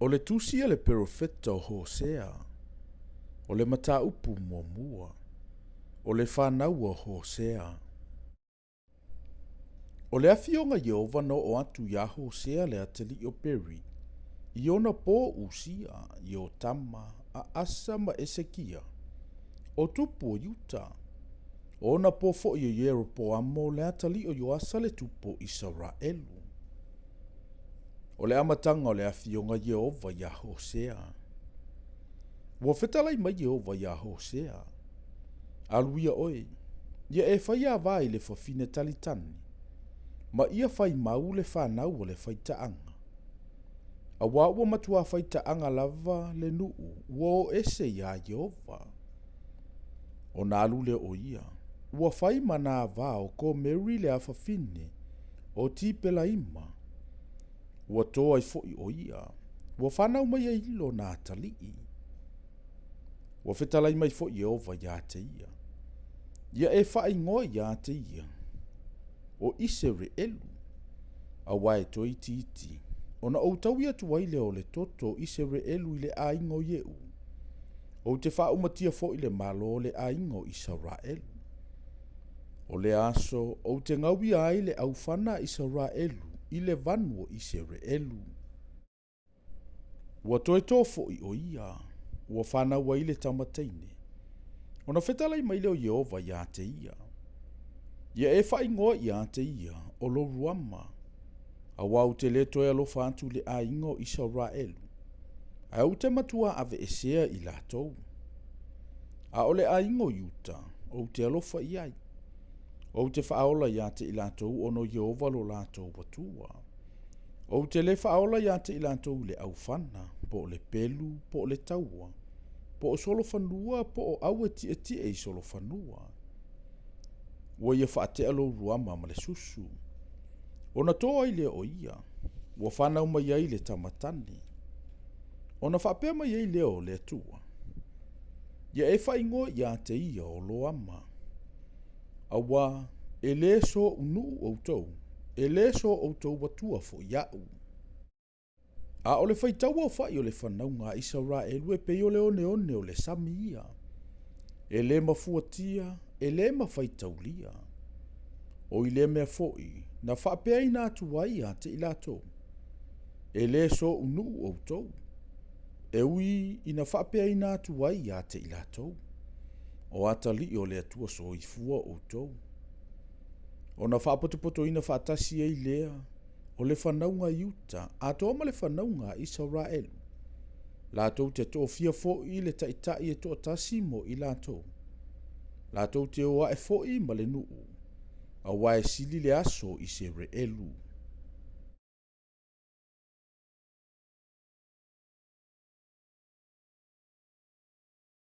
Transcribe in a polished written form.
O le tusi a le perofeta o Hosea, o le mataupu muamua, o le fanau a Hosea. O le afioga Ieova na oo atu iā Hosea le atalii o Beri, i ona po Usia, Iotama, Aasa ma Esekia, o tupu o Iuta. O ona po foi o Ieropoamo le atalii o Ioasa le tupu o Isaraelu. O le amataga o le afioga Ieova iā Hosea. Ua fetalai mai Ieova iā Hosea, Alu ia oe, ia e fai ava i le fafine talitani, ma ia fai mau le fanau a le faitaaga. Auā ua matuā faitaaga lava le nuu ua o ese iā Ieova. Ona alu lea o ia, ua fai ma na ava o Komeri le afafine o Tipelaima. Ua to ai foi o ia, ua fanau mai ai lona atalii. Ua fetalai mai foi Ieova iā te ia, ia e faaigoa iā te ia, o Isereelu, auā e toe itiiti, ona ou taui atu ai lea o le toto o Isereelu i le aiga o Ieu, ou te faaumatia foi le malo o le aiga o Isaraelu. O lea aso ou te gauia ai le aufana a Isaraelu i le vanu o Isereelu. Ua toe to foi o ia, ua fanau ai le tama teine. Ona fetalai mai lea o Ieova iā te ia, Ia e faaigoa iā te ia o Loruama, auā ou te lē toe alofa atu i le aiga o Isaraelu, ae ou te matuā aveesea i latou. A o le aiga o Iuta, ou te alofa i ai. Ou te faaola iā te i latou ona o Ieova lo latou Atua. Ou te lē faaola iā te i latou i le aufana, po o le pelu, po o le taua, po o solofanua, po o au e tietie i solofanua. Ua ia faatea Loruama ma le susu. Ona to ai lea o ia, ua fanau mai ai le tama tane. Ona faapea mai ai lea o le Atua, Ia e faaigoa iā te ia o Loama, auā e lē soʻu nuu outou, e lē so outou Atua foi iaʻu. A o le faitauaofai o le fanauga a Isaraelu e pei o le oneone o le sami ia, e lē mafuatia, e lē mafaitaulia. O i lea mea foi na faapeaina atu ai ia te i latou, e lē soʻu nuu outou, e ui ina faapeaina atu ai ia te i latou, o atalii o le Atua soifua outou. Ona faapotopotoina faatasi ai lea o le fanauga a Iuta atoa ma le fanauga a Isaraelu, latou te tofia foi le taitai e toatasi mo i latou, latou te o ae foi ma le nuu, auā e sili le aso o Isereelu.